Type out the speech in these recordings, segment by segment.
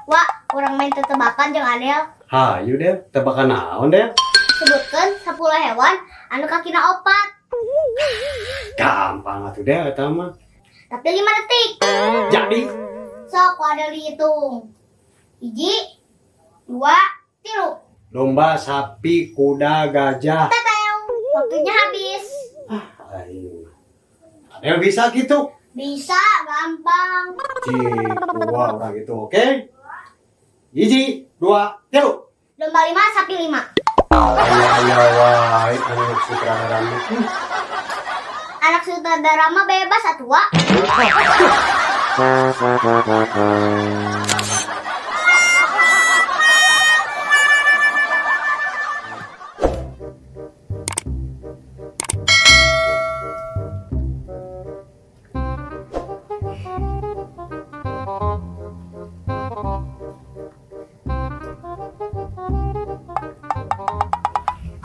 Wah, urang main tetebakan jeung Adel. Hayu Del, tebakan naon, Del? Sebutkan 10 hewan anu kakina opat. Gampang atuh, Del, eta mah. Tapi 5 detik. Jadi. Sok ku Adel dihitung. 1, 2, 3. Domba, sapi, kuda, gajah. Tetew. Waktunya habis. Ayo. Adel bisa gitu? Bisa, gampang. Cik, dua orang itu, oke? 1, 2, 3. Domba 5, sapi 5. Ayo, wae, anak sutradara mah. Anak sutradara mah bebas atuh, Wak.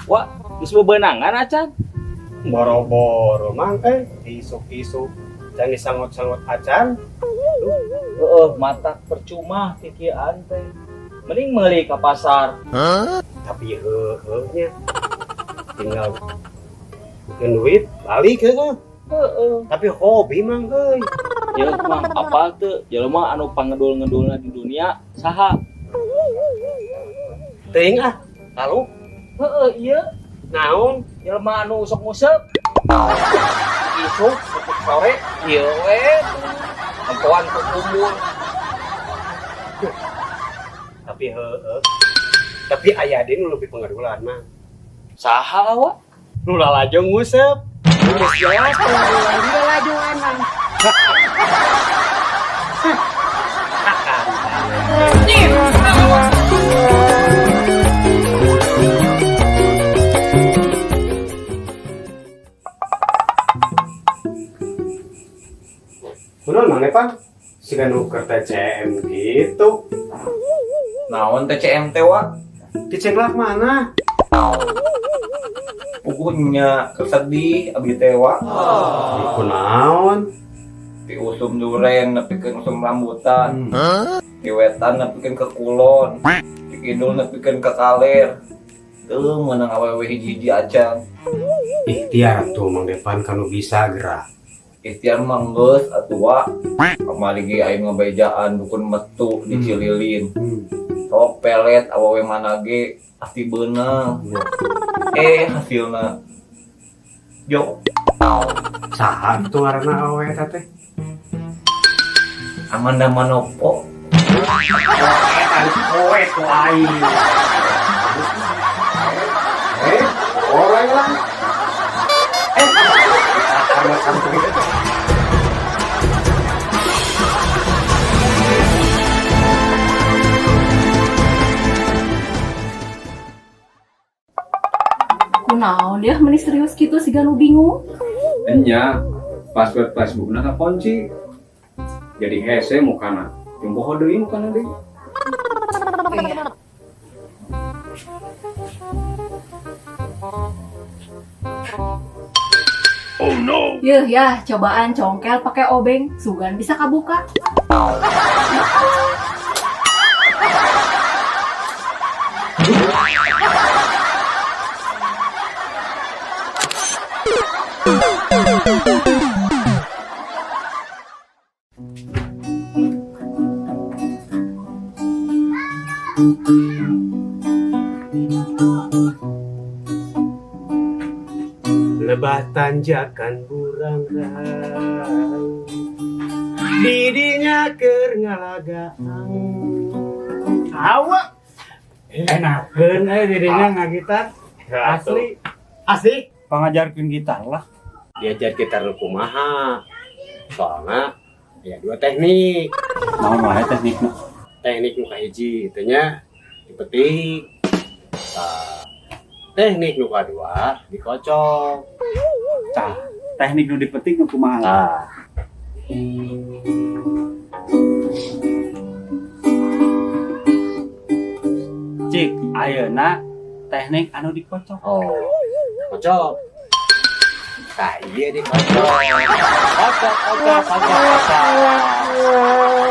Wah, geus bebenangan acan. Boro-boro mang isuk-isuk can disangot-sangot acan. Heeh, mata percuma kikieuan teh. Mending meuli ka pasar. Huh? Tapi heueuh nya. Tinggal bikin duit balik heueuh. Heeh. Tapi hobi mang euy. Ya mang apal teu jelema anu pangedul-ngedulna di dunia saha? Teuing ah, lalu heeh ieu. Naon? Jelema anu sok nguseup. Isuk isuk sore ieu we. Nempoan ku kumbul. Tapi heueuh. Tapi aya deui nu leuwih pengedulan mah. Saha awak? Nu lalajo nguseup. Geus jelas pengedulan di lalajoan mah. Kunaon mang Epan? Siga nu keur TCM gitu. Naon TCM teh, Wak? Dicenglak mana? Pugunya kesedih abdi teh, Wak. Kunaon? Ti usum duren nepikeun usum rambutan. Ti wetan nepikeun ke kulon. Ti kidul nepikeun ke kaler. Teu meunang awewe hiji-hiji acan. Ikhtiar tuh Mang Depan kanu bisa gerak. Ikhtiar mah geus atuh, Wak. Kamari ge aing ngabejaan dukun metu di Cililin. Sok pelet awewe mana ge pasti beunang. Hasilna jo. Saha kitu ngaranna awewe eta teh? Amanda Manopo. Kowe tuh aing. Orang lah. Kunaon dia meni serius gitu siga nu bingung. Enya, password Facebookna kakunci. Jadi hese mukana. Jeung poho deui mukana deui. Iya. Oh no. Yeuh ya, cobaan congkel pakai obeng, sugan bisa kabuka. Lebah tanjakan burangrang, didinya keur ngalagaan. Awak enakeun euy didinya ngagitar. Asli. Asli. Pangajarkeun gitar lah. Diajar gitar nu kumaha? Soalna aya dua teknik. Naon wae teknikna? Teknik nu kahiji teh nya dipetik. Tah, teknik nu kadua dikocok. Tah, teknik nu dipetik nu kumaha? Tah. Cik, ayeuna teknik anu dikocok. Oh, kocok. Tah, iya dikocok. Kocok, kocok, kocok, kocok.